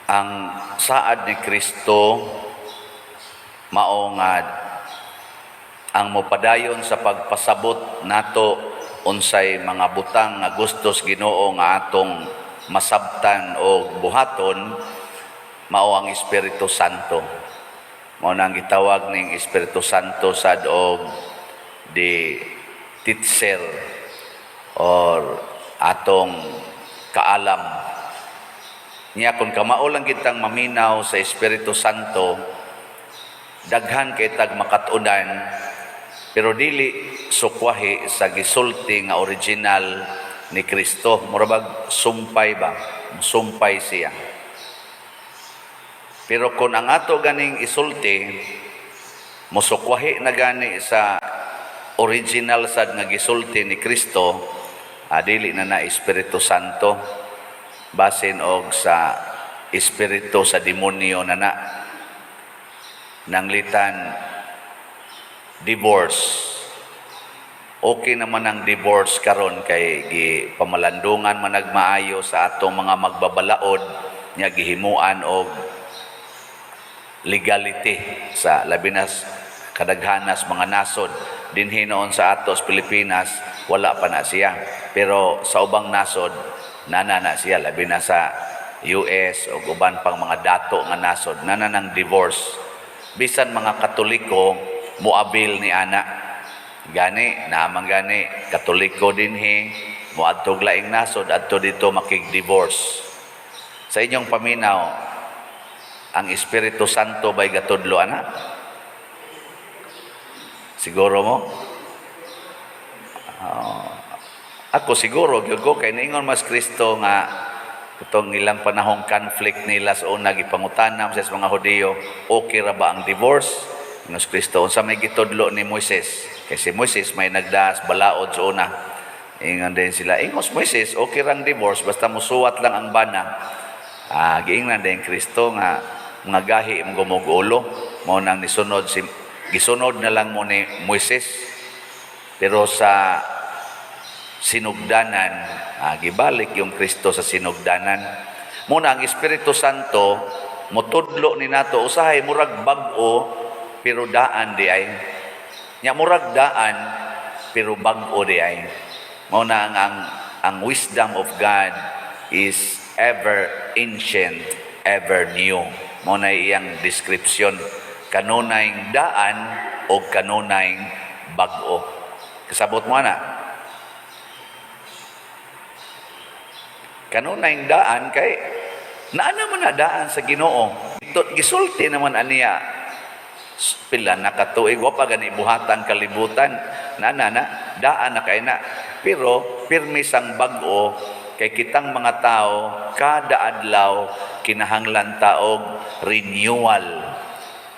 Ang saad ni Kristo mao nga ang mopadayon sa pagpasabot nato unsay mga butang nga gustos Ginoo nga atong masabtan o buhaton mao ang Espiritu Santo. Mao nang gitawag ning Espiritu Santo sad og the teacher or atong kaalam niya. Kung kamao lang kitang maminaw sa Espiritu Santo, daghan kay tag makat-unan, pero dili sukwahi sa gisulti nga original ni Kristo. Mura bag sumpay ba, sumpay siya. Pero kung ang ato ganing isulti mosukwahi na gani sa original sad nga gisulti ni Kristo, dili na na Espiritu Santo, basin og sa espiritu sa demonyo na na. Nanglitan divorce, okay naman ang divorce karon kay gi pamalandungan man nagmaayo sa atong mga magbabalaod nya, gihimuan og legality sa labi na kadaghanas mga nasod. Dinhi noon sa atos Pilipinas, wala pa na siya, pero sa ubang nasod nana na siya, labi na sa US o uban pang mga dato nga nasod, nana ng divorce. Bisan mga Katoliko moabil ni ana gani, naman gani Katoliko dinhi moadtog laing nasod, adto dito makig-divorce. Sa inyong paminaw, ang Espiritu Santo ba'y gatudlo ana? Siguro mo? Ako siguro gyud ko kay niingon mas Kristo nga itong ilang panahong conflict nila sa una, gipangutana sa mga Hudiyo, okay ra ba ang divorce? Ingon si Kristo, "Unsa may gitudlo ni Moises?" Kay si Moises may nagdaas balaod sa una. Ingon din sila, ingon si Moises, okay rang divorce basta musuwat lang ang bana. Giingnan din Kristo nga mga gahi mo gumog ulo, mao nang nisunod si gisunod na lang mo ni Moises. Pero sa sinugdanan, gibalik yung Kristo sa sinugdanan. Muna ang Espiritu Santo mutudlo ni nato usahay murag bag-o pero daan di ay. Nya murag daan pero bag-o di ay. Mao na ang wisdom of God is ever ancient, ever new. Mao na iyang description, kanunay daan o kanunay bag-o. Kasabot mo na? Kanunay daan kay naa naman na daan sa Ginoo. Ito, gisulti naman aniya pila na katuig, wa pa gani buhatan kalibutan, na na na daan na kay na, pero pirmi sang bag-o kay kitang mga tao kada adlaw kinahanglan taog renewal,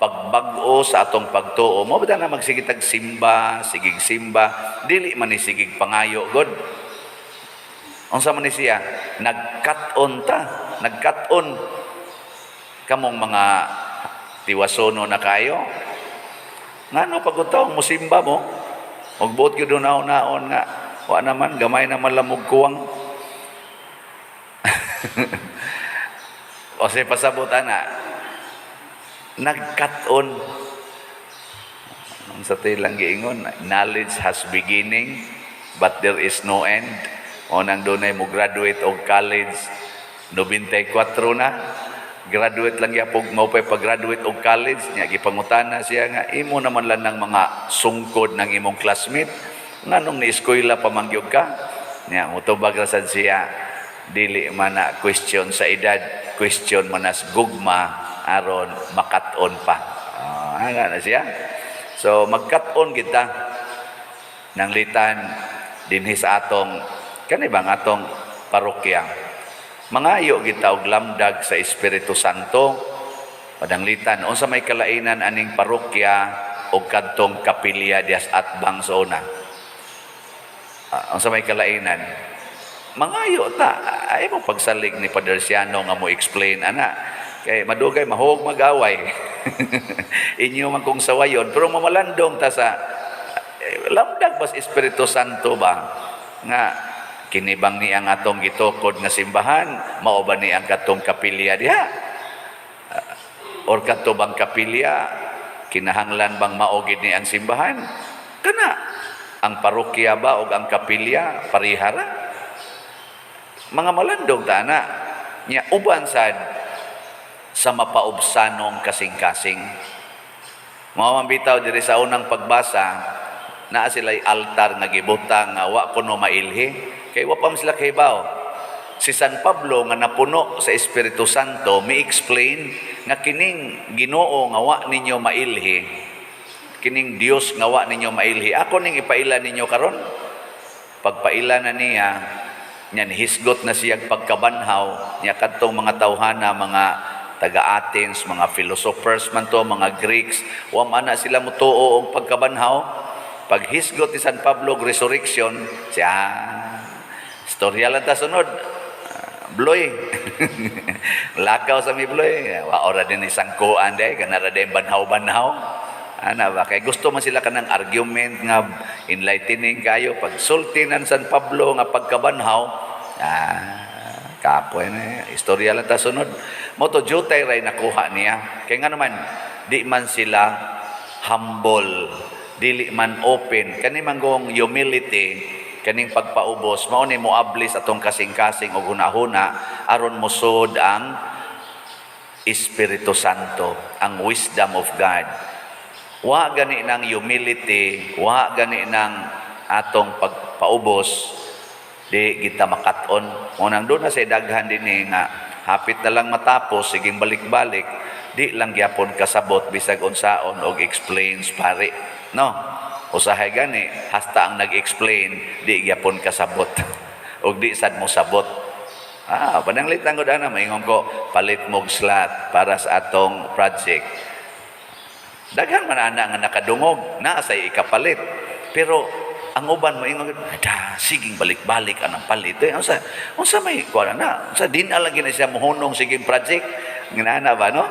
pagbag-o sa atong pagtuo. Mo ba na magsige tag simba, sigig simba, dili man ni sigig pangayo god. Unsa man ni siya? Nagkat-on ta, nagkat-on. Kamong mga tiwasono na kayo. Ngano pag musimba mo? Og buot gyud naon nga wa naman gamay na malamog kuwang. O say pasabot ana? Nagkat-on. Ang sa tilang giingon, knowledge has beginning but there is no end. O nang dunay mo graduate og college, 94 na. Graduate lang yapog mo pa pag-graduate og college niya, gipangutana siya nga imo naman lang ng mga sungkod ng imong classmate, nganong ni eskwela pa man gyud ka? Niya motubag ra sad siya, dili man na question sa edad, question man nas gugma aron makat-on pa. Ana na siya. So magkat-on kita nang litan dinhi sa atong kani bang atong parokya. Mangayo kita og lamdag sa Espiritu Santo. Padanglitan, unsa may kalainan aning parokya og kadtong kapilya dias atbang sa una? Unsa may kalainan? Mangayo ta. Ay mo pagsalig ni Padre Siano nga mo explain ana. Kay madugay mahog magaway. Inyo man kung sawayon, pero mamalandong ta sa lamdag bas Espiritu Santo ba nga kinibang ni ang atong gitukod nga simbahan, mao ba ni ang katong kapilya diha? Or kadto bang kapilya, kinahanglan bang mao gid ni ang simbahan? Kana ang parokya ba og ang kapilya parihara? Mga malandong ta na nya, uban sad sa mapaubsanong kasing-kasing. Mao man bitaw diri sa unang pagbasa, naa sila'y altar nga gibutang nga wa kuno mailhi kay wa pa man sila kahibaw. Si San Pablo nga napuno sa Espiritu Santo mi-explain nga kining Ginoo nga wa ninyo mailhi, kining Dios nga wa ninyo mailhi, ako ning ipaila ninyo karon. Pagpaila na niya nya, nihisgot na siya pagkabanhaw niya kadtong mga tawhana, mga taga Athens, mga philosophers man to, mga Greeks, wa man na sila mutuo og pagkabanhaw. Paghisgot ni San Pablo og resurrection siya, istorya lang ta sunod. Ah, Bloy. Lakaw sa mi, Bloy. Wa ora din isang kuan day, kanara din banhaw-banhaw. Ana ba kay gusto man sila kanang argument nga enlightening kayo. Pag sulti nan San Pablo nga pagkabanhaw, kapoy na, istorya lang ta sunod. Mao to jutay ray nakuha niya. Kay nga naman di man sila humble, dili man open. Kani man gong humility, kaning pagpaubos, mao ni moablis atong kasing-kasing og hunahuna aron mosud ang Espiritu Santo, ang wisdom of God. Wa gani ng humility, wa gani ng atong pagpaubos, di kita makat-on. Unang doon na sa daghan din eh, nga hapit na lang matapos, siging balik-balik, di lang gyapon kasabot bisag unsaon og explains pare. No? Usahay gani, hasta ang nag-explain, di gyapon kasabot. Og di sad mo sabot. Ah, pananglit lang ko ana, maingon ko, palit mog slot para sa atong project. Daghan man ana nga nakadungog, naa say ikapalit. Pero ang uban moingon, da siging balik-balik anang palit. Eh, unsa may kuan na? Unsa din lang gina siya mohunong siging project? Nginana ba, no?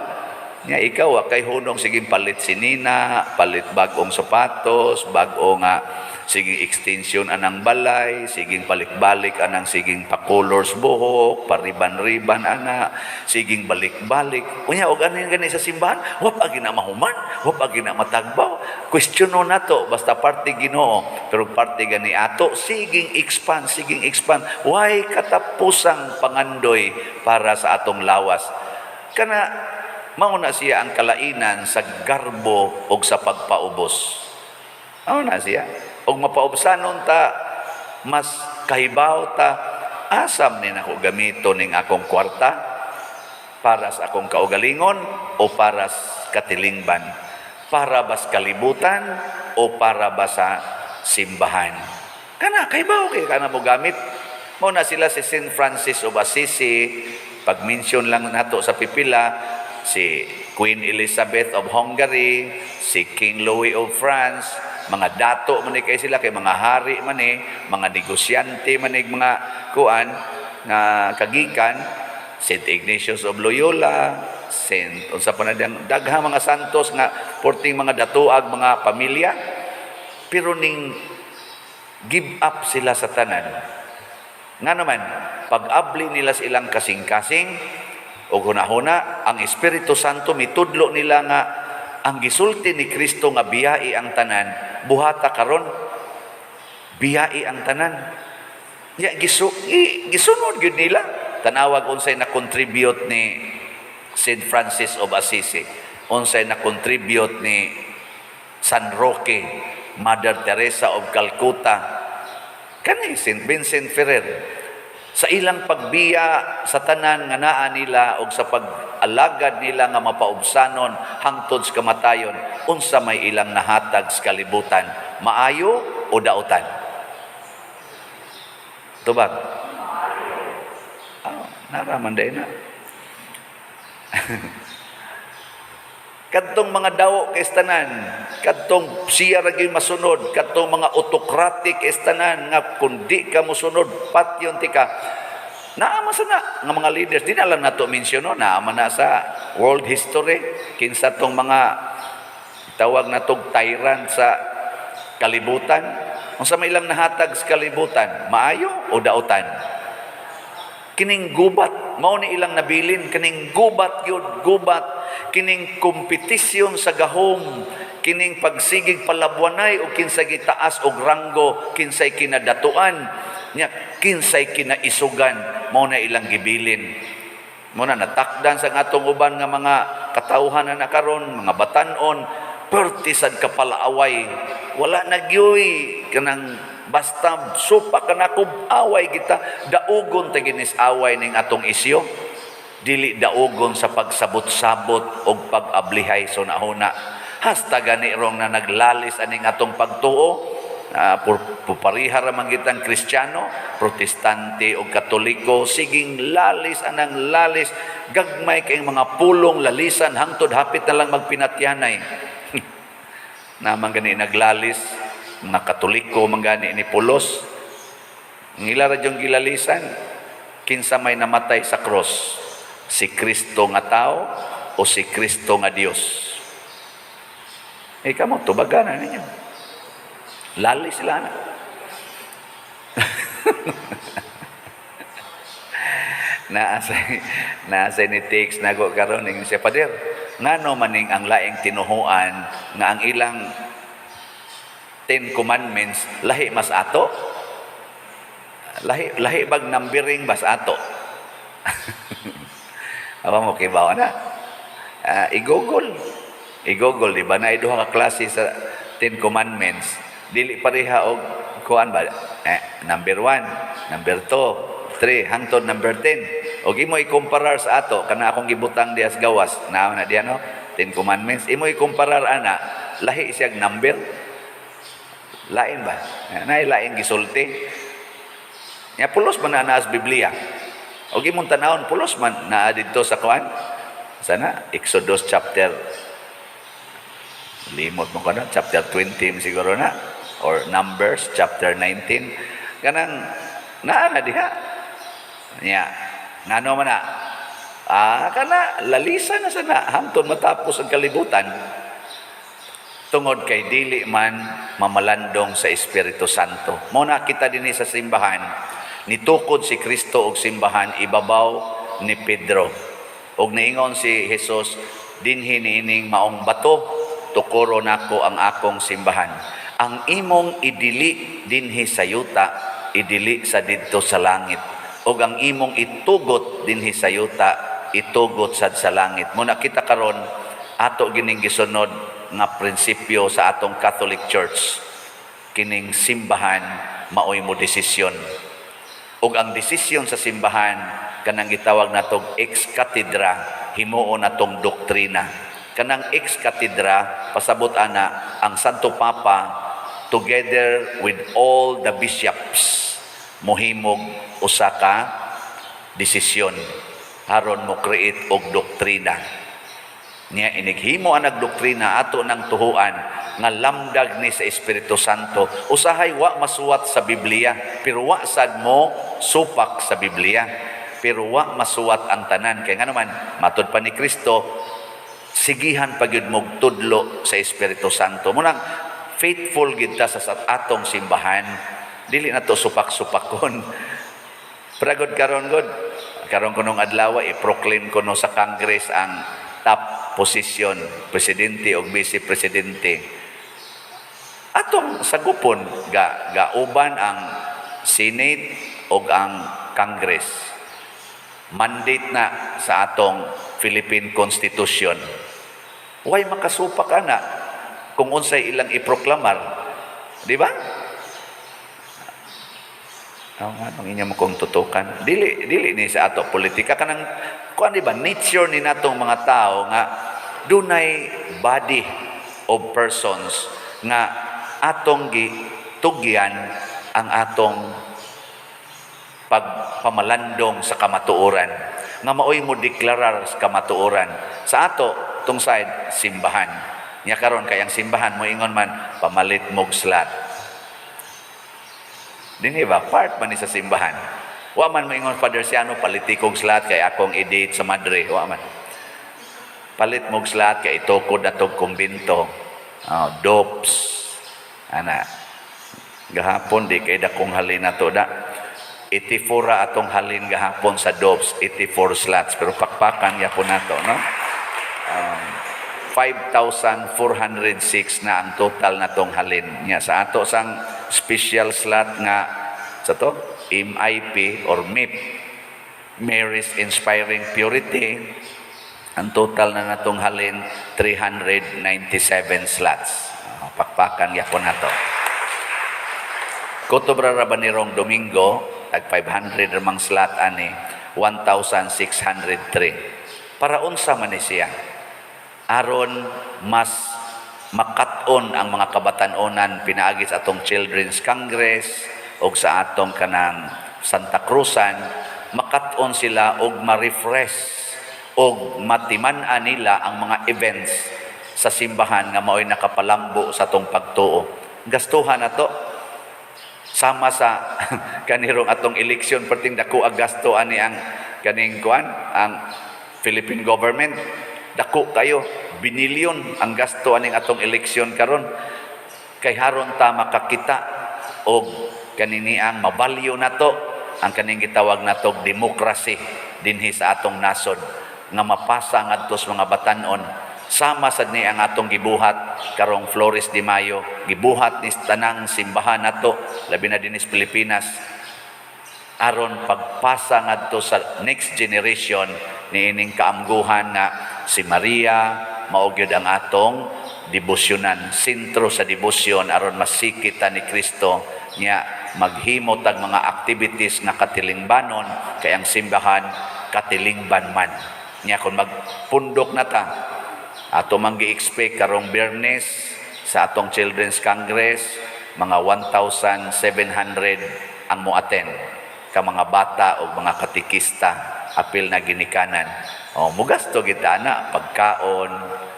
Nya ikaw wa kay hunong, siging palit sinina, palit bag-ong sapatos, bag-o nga siging extension anang balay, siging balik-balik anang siging pa-colors buhok, pariban-riban ana, siging balik-balik. Unya og ano yung gani sa simbahan, wa pa gina mahuman, wa pa gina matagbaw. Question nato basta parte Ginoo, pero parte gani ato siging expand, siging expand. Why katapusang pangandoy para sa atong lawas? Kana mao na siya ang kalainan sa garbo og sa pagpaubos. Mao na siya. Og mapaubsanon ta, mas kahibaw ta, asam ni nako gamito ning akong kwarta, para sa akong kaugalingon o para sa katilingban, para ba sa kalibutan o para ba sa simbahan. Kana kahibaw kay kana mo gamit. Mao na sila si Saint Francis of Assisi, pag-mention lang nato sa pipila, si Queen Elizabeth of Hungary, si King Louis of France, mga dato man ni kay sila, kay mga hari man ni, mga negosyante man ni, mga kuan nga kagikan, Saint Ignatius of Loyola, Saint unsa pa na diyang daghang mga santos nga porting mga datuag mga pamilya, pero ning give up sila sa tanan. Nga naman, pag-abli nila sa ilang kasing-kasing o hunahuna, ang Espiritu Santo mitudlo nila nga ang gisulti ni Kristo nga biyai ang tanan, buhata karon, biyai ang tanan. Ya, gisunod gyud nila. Tanawag unsay na contribute ni St. Francis of Assisi, unsay na contribute ni San Roque, Mother Teresa of Calcutta, kani St. Vincent Ferrer, sa ilang pagbiya sa tanan nga naa nila og sa pag-alagad nila nga mapaubsanon hangtod sa kamatayon, unsa may ilang nahatag sa kalibutan, maayo o dautan? Tubag. Ah, naraman day na. Kadtong mga dawo kay tanan, kadtong siya ra gyud masunod, kadtong mga autocratic kay tanan nga kung di ka mosunod, patyon tika. Naa man sa na nga mga leaders, di na lang nato mention, no? Naa man na sa world history kinsa tong mga tawag na tog tyrant sa kalibutan. Unsa may ilang nahatag sa kalibutan, maayo o dautan? Kining gubat, mao ni ilang nabilin, kining gubat gyud, gubat, kining kompetisyon sa gahom, kining pagsigig palabwanay o kinsay gitaas og ranggo, kinsay kinadatuan, nya kinsay kinaisugan, mao na ilang gibilin. Mao na natakdan sa atong uban nga mga katawhan na nakaron, mga batanon, perti sad kapalaaway. Wala na gyoy kanang basta supak kanako, away kita, daugon ta ginis away ning atong isyo. Dili daugon sa pagsabot-sabot og pag-ablihay sa huna. Hasta gani rong na naglalis aning atong pagtuo, pupariha ra man kitang Kristiyano, Protestante o Katoliko, siging lalis anang lalis, gagmay kay mga pulong lalisan hangtod hapit na lang magpinatyanay. Naman gani naglalis mga Katoliko man gani ni pulos. Ang ila ra yung gilalisan, kinsa may namatay sa cross, si Kristo nga tao o si Kristo nga Dios? Eh kamo, tubagan na ninyo. Lalis sila na. Naa say ni text nago karon, ingon siya, "Pader, ngano maning ang laing tinuhuan nga ang ilang 10 Commandments lahi mas ato? Lahi lahi bag numbering bas ato?" Awa mo kibaw na. I-Google. I-Google, di ba? Na duha ka klase sa 10 Commandments. Dili pareha og kuan ba? Eh, number 1, number 2, 3, hangtod number 10. Og imo ikumparar sa ato, kana akong gibutang dias gawas, naa na diya no? 10 Commandments. Imo ikumparar ana, lahi siyag number. Lain ba? Naay lain gisulti. Nya pulos man na naas Biblia. Og imong tanawon, pulos man naa didto sa kuan. Sana Exodus chapter, limot mo ko na, chapter 20 siguro na or Numbers chapter 19, kanang naa na diha. Nya ngano man na, kana lalisa na sana hangtod matapos ang kalibutan tungod kay dili man mamalandong sa Espiritu Santo. Mo na kita dinhi sa simbahan, nitukod si Kristo og simbahan ibabaw ni Pedro. Og niingon si Jesus, "Dinhi niining maong bato tukoro nako ang akong simbahan. Ang imong idili dinhi sa yuta, idili sa didto sa langit. Ug ang imong itugot dinhi sa yuta, itugot sad sa langit." Mo na kita karon ato gining gisunod nga prinsipyo sa atong Catholic Church. Kining simbahan maoy mo desisyon. Ug ang desisyon sa simbahan, kanang gitawag natong ex cathedra, himuon natong doktrina. Kanang ex cathedra, pasabot ana ang Santo Papa together with all the bishops mohimog usa ka desisyon aron mo create og doktrina. Niya inighimo ang nagdoktrina, ato ng tuhuan nga lamdag ni sa Espiritu Santo. Usahay wa masuwat sa Biblia, pero wa sad mo supak sa Biblia, pero wa masuwat ang tanan kay ngano man matud pa ni Kristo, sigihan pa gyud mog tudlo sa Espiritu Santo. Munang faithful gid ta sa atong simbahan, dili na to supak-supakon. Pragod karon god, karon kunong adlaw i-proclaim kuno sa Congress ang top position, presidente o vice presidente. Atong sagupon ga gauban ang Senate o ang Congress. Mandate na sa atong Philippine Constitution. Way makasupak ana kung unsay ilang iproklamar. Di ba? Aw nga nung inyo mo kong tutukan. Dili dili ni sa ato politika, kanang kuan, di ba, nature ni natong mga tao nga dunay body of persons nga atong gitugyan ang atong pagpamalandong sa kamatuoran nga maoy mo deklarar sa kamatuoran. Sa ato tong side, simbahan. Nya karon kay ang simbahan mo ingon man pamalit mog slot. Dinhi ba, part man ni sa simbahan. Wa man moingon Father Siano, "Paliti kog slot kay akong i-date sa madre." Wa man. "Palit mog slot kay itukod na tog kumbento." Oh, dopes. Ana. Gahapon di kay dakong halin na to da. 84 ra atong halin gahapon sa Doves, 84 slots, pero pakpakan gyapon nato, no? 5,406 na ang total natong halin niya sa ato sang special slot nga sa to MIP or MIP, Mary's Inspiring Purity. Ang total na natong halin, 397 slots. Oh, pakpakan gyapon nato. Kutob ra ba nirong Domingo, tag 500 ramang slot ani, 1,603. Para unsa man ni siya? Aron mas makat-on ang mga kabatan-onan pinaagi sa atong Children's Congress o sa atong kanang Santa Cruzan, makat-on sila og ma-refresh og matiman-an nila ang mga events sa simbahan nga mao'y nakapalambo sa atong pagtuo. Gastuhan na to sama sa kanirong atong eleksyon, perting dako ang gasto ani ang kaning kuan, ang Philippine government. Dako kayo, binilyon ang gasto aning atong eleksyon karon, kay haron ta makakita og kaniniang mabalyo nato ang kaning gitawag natog demokrasi dinhi sa atong nasod nga mapasa ngadto sa mga batan-on, sama sad ni ang atong gibuhat karong Flores de Mayo, gibuhat ni tanang simbahan nato, labi na dinhi sa Pilipinas, aron pagpasa ngadto sa next generation niining kaamguhan nga si Maria mao gyud ang atong debosyonan, sentro sa debosyon, aron masikit ta ni Kristo nya maghimo tag mga activities nga katilingbanon, kay ang simbahan katilingban man nya. Kung magpundok na ta, ato mang gi-expect karong Biyernes sa atong Children's Congress, mga 1,700 ang mo-attend ka mga bata o mga katikista, apil na ginikanan. O mugasto kita na pagkaon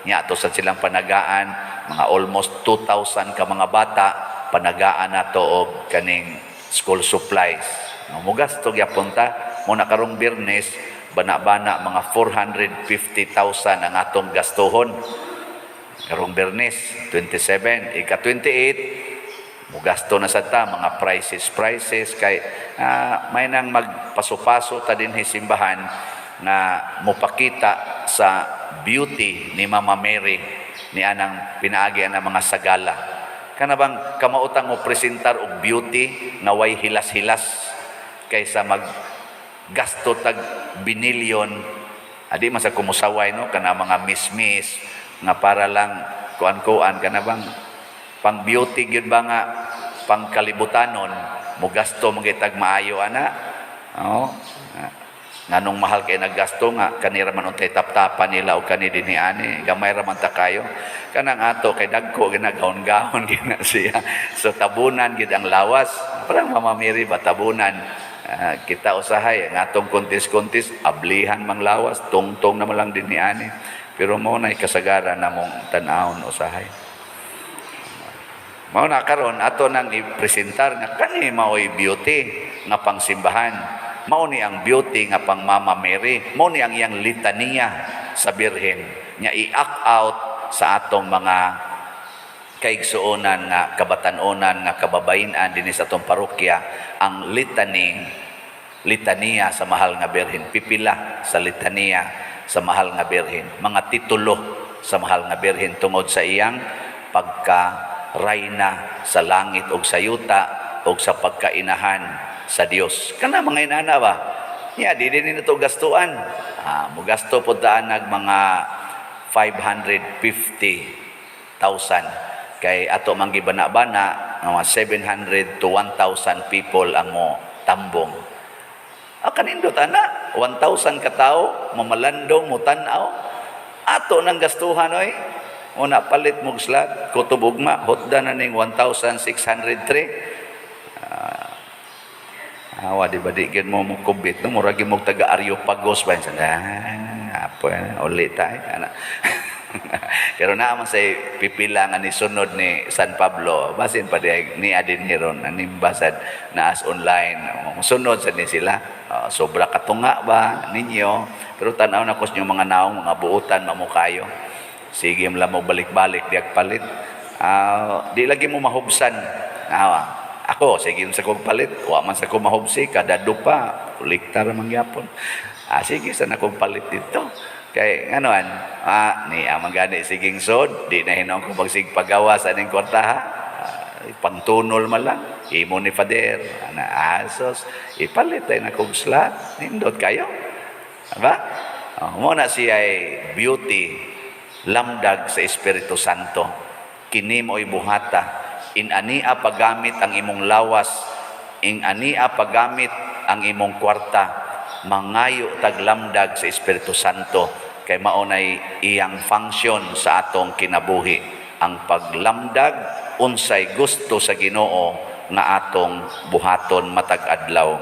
nya ato sa silang panagaan, mga almost 2,000 ka mga bata panagaan nato og kaning school supplies. O, mugasto gyapon ta mo na karong Biyernes, bana-bana mga 450,000 ang atong gastuhon karong Biyernes 27. Ika 28, mugasto na sa ta mga prices prices, kay may nang magpaso-paso ta dinhi simbahan nga mopakita sa beauty ni Mama Mary ni anang pinaagi ang mga sagala. Kana bang kamautang mo presentar og beauty nga way hilas-hilas kaysa mag gasto tag binilyon? Adi man sa kumusaway, no, kana mga miss-miss nga para lang kuan-kuan, kana bang pang beauty gyud ba nga pang kalibutanon, mugasto man kitag maayo ana. Oo. Nganong mahal kay naggasto nga kanira man untay taptapan nila o kani dinhi ani, gamay ra man ta kayo. Kanang ato kay dagko ginagahon-gahon gina siya, so tabunan gid ang lawas, parang Mama Mary ba, tabunan. Ah, kita usahay ang atong kontis-kontis, ablihan mang lawas, tungtong naman lang dinhi ani, pero mo na kasagaran namong tan-awon usahay. Mao na karon ato nang ipresentar nga kani maoy beauty nga pangsimbahan. Mao ni ang beauty nga pang Mama Mary. Mao ni ang iyang litaniya sa Birhen nga i-act out sa atong mga kaigsuonan nga kabatan-onan nga kababayen-an dinhi sa atong parokya, ang litany, litaniya sa Mahal nga Birhen, pipila sa litaniya sa Mahal nga Birhen, mga titulo sa Mahal nga Birhen tungod sa iyang pagka rayna sa langit ug sa yuta ug sa pagkainahan sa Dios. Kana mga inana ba? Ya, di din nito gastuan. Ah, mugasto pod daan nag mga 550,000 kay ato man gibana-bana nga mga 700 to 1,000 people ang mo tambong. Ah, kanindot ana, 1,000 ka tawo mamalandong mo tan-aw. Ato nang gastuhan oy. Una palit mo slot, kutob ugma, hutda na ning 1,603. Ah, awa di ba di gid mo mo kubit, no? Murag mo taga Areopagos ba sa, ah, apo uli tayo ana. Pero naa man say pipila nga ni sunod ni San Pablo, basin pa di ni adin hiron animba sad naas online, sunod sad ni sila. Ah, sobra katunga ba ninyo, pero tan-aw na ko sa inyong mga naong, mga buutan mamukayo. Sige mo lang mo balik-balik diag palit. Ah, di lagi mo mahubsan. Ah, Ako, sige sa kong palit, wa man sa ko mahubsi, kada dupa, kolekta ra man gyapon. Ah, sige sa nakong palit dito. Kay nganoan, ni amang gani siging sod, di na hinuon ko magsig pagawa sa aning kwarta ha. Ah, pangtunol man lang. Imo ni Father, ana asos, ipalit ay na kog slot. Nindot kayo. Ba? Oh, mo na siya ay beauty lamdag sa Espiritu Santo. Kini mo'y buhata. In ania paggamit ang imong lawas, in ania paggamit ang imong kwarta, mangayo taglamdag sa Espiritu Santo kay mao nay iyang function sa atong kinabuhi, ang paglamdag unsay gusto sa Ginoo nga atong buhaton matag adlaw.